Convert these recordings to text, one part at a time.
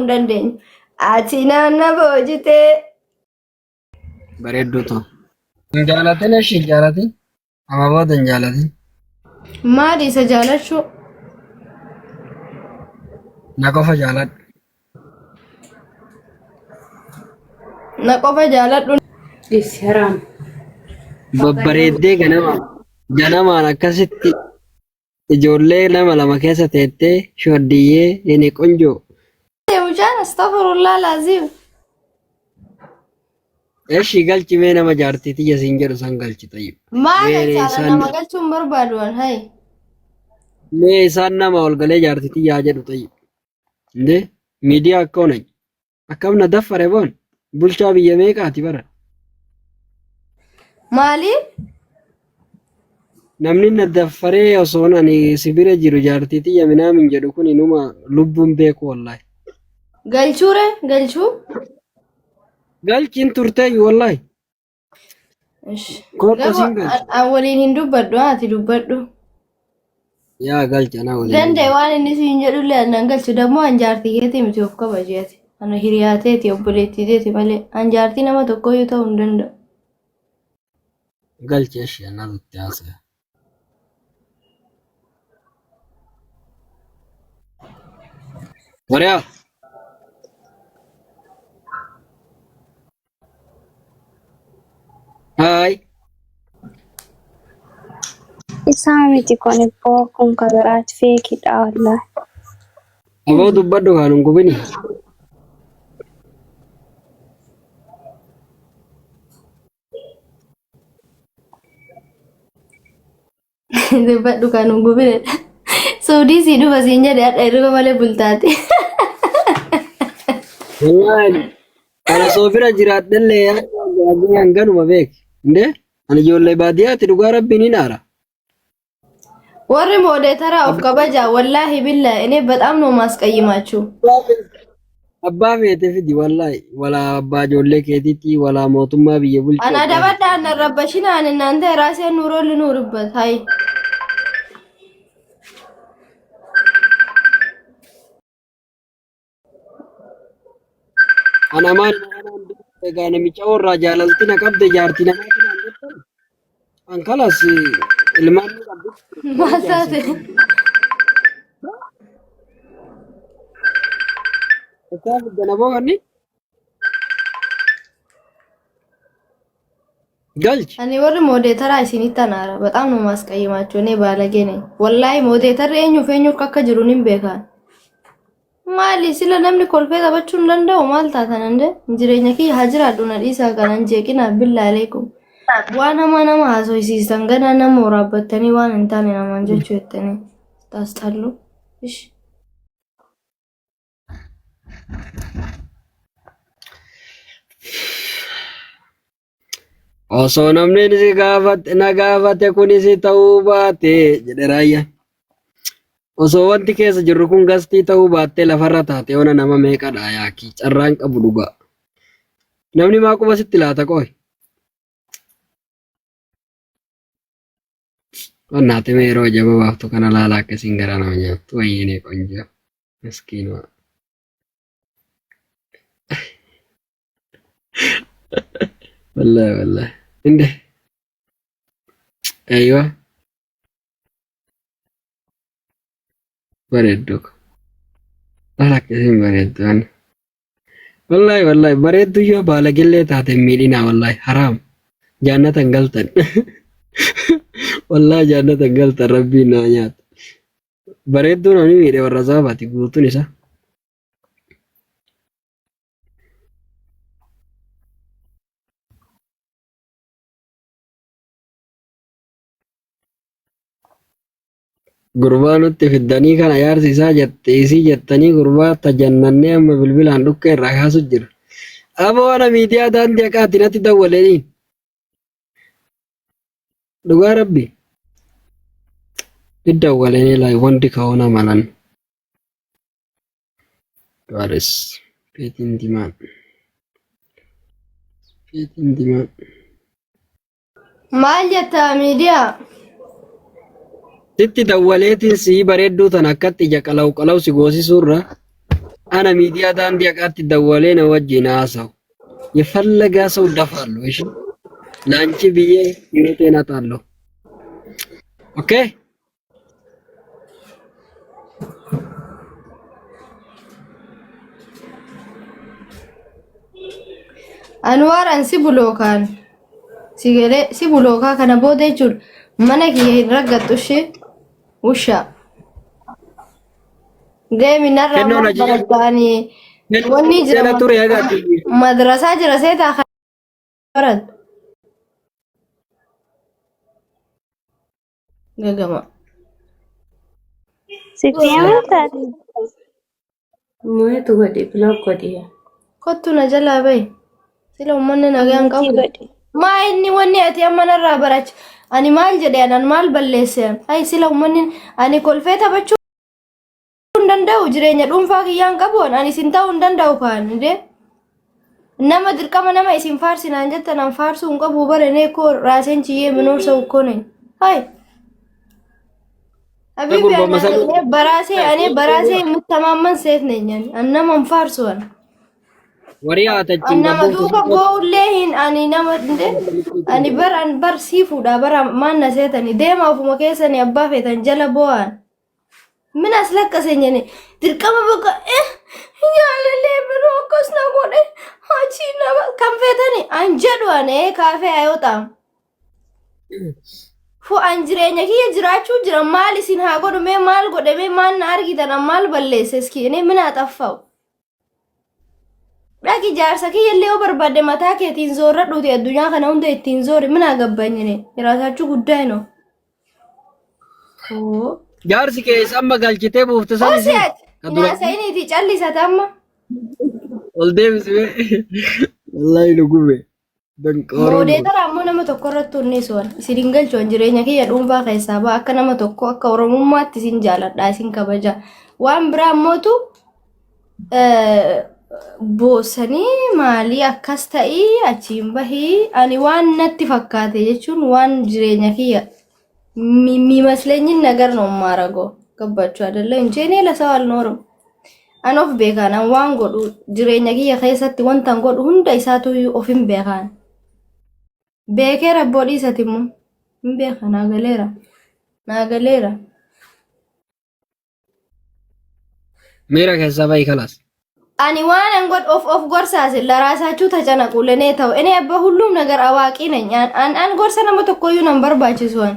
hin dandeenyu. Ati naanna boojitee. Bareedduu too. Hin jaalatin eshi hin jaalatin. Amma booda hin jaalatin. Maali isa jaalachuu? Na qofa jaaladhu. Na qofa jaaladhu. Dhisi haraam. Babbareeddee ganama ganamaan akkasitti ijoollee nama lama keessa teettee shoddiyyee yene qonjoo. Mucaan astagfirullah laazim. Eshi galchi mee nama jaartii tiyya siin jedhu san galchi tayyib. Maal Mee galchaadha isaan nama galchuun barbaadu an hayi. mee isaan nama ol galee jaartii tiyyaa jedhu tayyib. Indee miidiyaa akka onay akkam na daffare boon bulchaa biyya meeqaati bara. Maali? Namni na daffaree osoon ani si bira jiru jaartii tiyya minaamin jedhu kun inuma lubbuun beeku wallaahi. Galchuure galchuu? Galchiin turteeyyu wallaahi. Ish. Kootta Garuu siin galcha. an waliin hin dubbadhu ati dubbadhu. Yaa galcha na waliin Danda'e dubbadhu. waan inni siin jedhullee an nan galchu dammoo an jaartii keetii miti of kabaji ati. Ana hiriyaa teeti obboleettii teeti malee an jaartii nama tokkooyyuu ta'uu hin danda'u. Galchi eshi anatu itti haasaya. Wariyaa. Haay. Isaa miti kun ibboo kun ka biraati feekidha wallaahi. Aboo dubbadhu kaan hin gubini. Dubbadhu kan hin gubine. Suudii sii dhufa siin jedhe hadha hirriba malee bultaate. Wallaahi ana soo bira jiraadhellee yaaduu hanganuma beek. Indee ani ijoollee baadiyyaatti dhugaa rabbiin hin aara. Warri moodeetaraa of kabajaa wallaahi billaahi እኔ በጣም ነው ማስቀይማችሁ። Abbaa feete fidi wallaahi walaa abbaa ijoollee keetiitti walaa mootummaa biyya bulchu Ana abbaa feete. dabadhaa na rabbashinaan እናንተ የራሴን ኑሮ ልኑርበት። ሀይ Ana maal egaa namicha warraa jaalalti na qabde jaartii namaatiin aan jettan an kalas ilmaan ni qabdi maal jaarsa taate? hin qabdu. Isaa fidda boo kanni galchi. Ani warri moodeetaraa isinitti anaara. በጣም ነው ማስቀይማችሁ። እኔ ባለጌ ነኝ ወላሂ። moodeetarri eenyuuf eenyuuf akka jiru nin beekaan. Maali sila namni kolfee taphachuu hin danda'u maal taatan ande jireenya kiyya haa jiraadhu na dhiisaa kanan jeeqina billaa aleekum. Waan hamaa nama haasofsiistan ganaa nama waraabbattanii waan hin taane namaan jechuu jettanii taasxallu. Ish. Osoo namni si gaafate na gaafate kunis ta'uu baate jedhe raayyaan. Osoo wanti keessa jirru kun gastii ta'uu baattee lafarra taate ona nama meeqadha yaakii carraan qabu dhugaa. Namni maa quba sitti laata qoy. Qonnaati mee yeroo jaba baaftu kana laala akkasiin garaa nama nyaattu wayyinee qonjoo miskiinuma. Wallahi wallahi. Inde. Aywa. Bareedduu ko. Laala akkasiin bareeddu ana. Wallahi wallahi bareedduu yoo baalagellee taate hin miidhinaa wallahi haraam. Jaannata hin galtan. Wallahi jaannata hin galtan rabbiin naa nyaata. Bareedduu namni miidhe warra zaabaati guutuun isaa. Gurbaa nutti fiddanii kana jaarsi isaa jette isii jettanii gurbaa tajannannee amma bilbilaan dhukkee irraa kaasu jira. Aboo ana miidiyaa daandii haqaati natti dawwaleniin. Dhugaa rabbi. Iddawwalenii laay wandi kaona malan. Garis. Feetiin dimaan. Feetiin dimaan. Maal jetta miidiyaa? Sitti dawwaleetiin sii bareedduu tan akkatti ija qalaw qalaw si goosisuurra. Ana miidiyaa daandii haqaatti dawwalee na wajjin haasa'u. የፈለገ ሰው ደፋለሁ። እሺ ለአንቺ ብዬ ህይወቴን አጣለሁ። ኦኬ Anwaar an si bulookaan si galee si bulookaa kana booda jechuun mana kiyya hin raggattu ishee ushaa. Deemi narraa Kennoon maal ajaja barattanii wanni jira jala ture hagaati. madrasaa jira seetaa kan barattu gagama. Sitti amantaati. Mute godhi block godhi. Kottu na jalaa bahi. Sila uummanni nagaan Mute qabu. godhi. Maa inni wanni ati amma narraa baracha. Ani maal jedhe anan maal balleesse? Ay sila uummanni ani kolfee taphachuu hin danda'u jireenya dhuunfaa kiyyaan qabu ani isin ta'uu hin danda'u kaan indee. Nama dirqama nama isin faarsinaan jettan an faarsuu hin qabu bare nee koo raaseen chiyyee minoor ሰው እኮ ነኝ። አይ ሀቢቢ Gurba masal እኔ በራሴ እኔ በራሴ የምተማመን ሴት ነኝ። እነማን ፋርሱን warii haatachin Nama gabbuutu duuka boo'ullee hin ani nama inde ani bar an bar sii fuudha bara maanna seetani deema ofuma keessani abbaa feetan jala boo'an min as lakkaseen jenne dirqama bakka eh jaalallee biroo akkas na godhe achii nama kan feetani an jedhu an ee kaafee ayoo ta'am. Fu an jireenya kiyya jiraachuu jira maal isin haa godhu mee maal godhe mee maal na argitan an maal balleesse iski inni mina xaffa'u. Dhaqi jaarsa kiyya illee yoo barbaadde mataa keetiin zoorradhuuti addunyaa kana hunda ittiin zoori mina gabbanyine የራሳችሁ ጉዳይ ነው። ኦ Jaarsi kee isa amma galchitee buufte san isin ኦሲያት ka dura ናሰይኒቲ ጨሊሰታማ ol deebisee wallahi nu gube danqooroon kun. Moodeetara ammoo nama tokko irratti hunneessuwan isin hin galchuwan jireenya kiyya dhuunfaa keessaa ba'a akka nama tokko akka oromummaatti isin jaaladha isin kabaja waan biraa ammootu boosanii maalii akkas ta'ii achiin bahii ani waan natti fakkaate jechuun waan jireenya kiyya የሚመስለኝን ነገር ነው የማደርገው። ገባችሁ አይደለ? እንጂ እኔ ለሰው አልኖርም። An of beekaan an waan godhu jireenya kiyya keessatti wanta an godhu hunda isaatu of hin beekaan. Beekeera abboo dhiisati immoo hin beeka naa galeera naa galeera. Miira keessaa bahi kalaas. Ani waan an godhu of of gorsaase ለራሳችሁ ተጨነቁ ለእኔ ተው። እኔ በሁሉም ነገር አዋቂ ነኝ። An an gorsa nama tokkoyyuu nan barbaachisu an.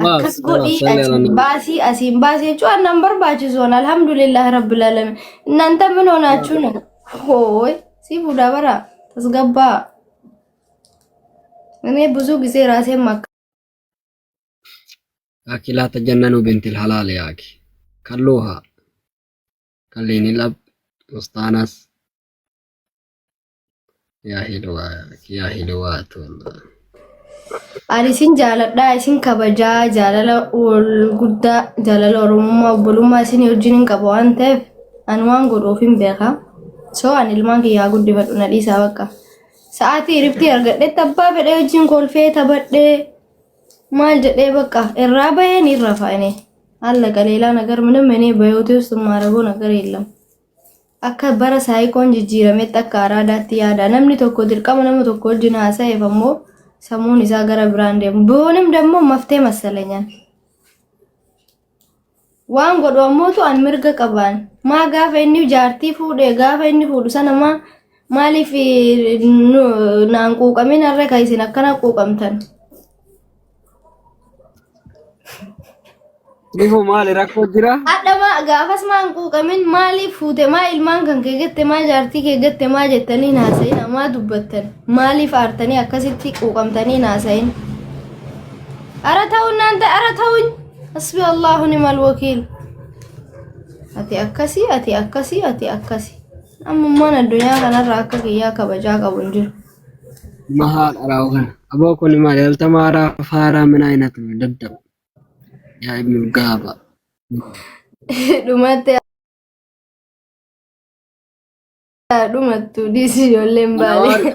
Baas Akkas baas godhii salli ala achiin nabi. baasii asiin baasii jechuun an nan barbaachisu an alhamdulillah rabbil alamin. እናንተ ምን ሆናችሁ ነው? ሆይ ሲቡዳ በራ ተስገባ እኔ ብዙ ጊዜ ራሴን ማካ Aki laa tajannanu bintil halaal yaaki. Kalluuha kalliinil ab mustaanas yaa hilwaa yaaki yaa hilwaatu wallah. Ani isin jaaladha, isin kabajaa, jaalala wal guddaa, jaalala oromummaa, obbolummaa isin wajjin hin qaba waan ta'eef ani waan godhu of hin beeka. So ani ilmaan kiyyaa guddifadhu na dhiisaa bakka. Sa'aatii hiriftii argadhetti abbaa fedhee wajjin kolfee taphadhee maal jedhee bakka irraa bahee ni rafa እኔ አለቀ። ሌላ ነገር ምንም እኔ በህይወቴ ውስጥ የማደርገው ነገር የለም። Akka bara saayikoon jijjiirametti akka araadaatti yaada. Namni tokko dirqama nama tokko wajjin haasa'eef ammoo sammuun isaa gara biraan deemu. ቢሆንም ደግሞ መፍትሄ መሰለኛል waan godhu ammootu an mirga qabaan. Maa gaafa inni jaartii fuudhe gaafa inni fuudhu sana maa maaliif naan quuqamin har'a ka isin akkana quuqamtan? Dhufu maali rakkoo jira? Hadha maa gaafas maa hin quuqamin maaliif fuute maa ilmaan kan kee gatte maa jaartii kee gatte maa jettanii hin haasa'in maa dubbattan maaliif aartanii akkasitti quuqamtanii hin haasa'in? Ara ta'u እናንተ ara ta'uኝ hasbi Allahu ni'mal wakiil. Ati akkasii ati akkasii ati akkasii. Ammummaan addunyaa kanarra akka kiyyaa kabajaa qabu hin jiru. Mahaal araawu kana. Aboo kun maali yaltamaaraa faaraa min aynat daddab. Yaa ibnul gaaba. Dhumatte dhumattu dhiisi ijoolleen baale.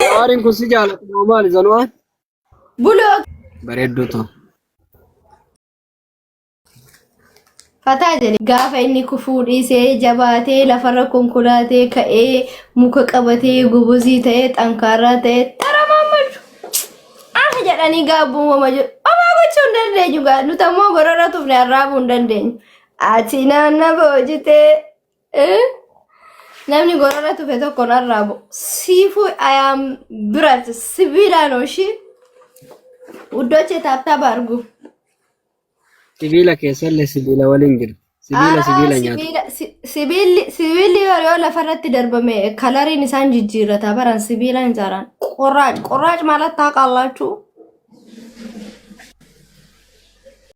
Anawaariin kun si jaalatu moo maali zanuwaan? Buloo Bareedduu ta'u. Fataa jedhe gaafa inni kufuu dhiisee jabaatee lafarra konkolaatee ka'ee muka qabatee gobozii ta'ee xankaarraa ta'ee taramammadu. Ah jedhanii gaabbuun wama jedhu. Homaa gochuu hin dandeenyu gaa nuti ammoo gorora tufne arraabuu hin dandeenyu. Ati naanna boojitee. Eh? Namni gorora tufe tokko hin arraabu. Siifuu ayaam birat sibiilaan oshii. Uddoche taaptaaba argu. Sibiila keessallee sibiila waliin jirti. Sibiila sibiila nyaata. Sibiila sibiilli sibiilli yoo lafarratti darbame kalariin isaan jijjiirrata baran sibiila hin jaaran. Qorraac qorraac ማለት ታውቃላችሁ?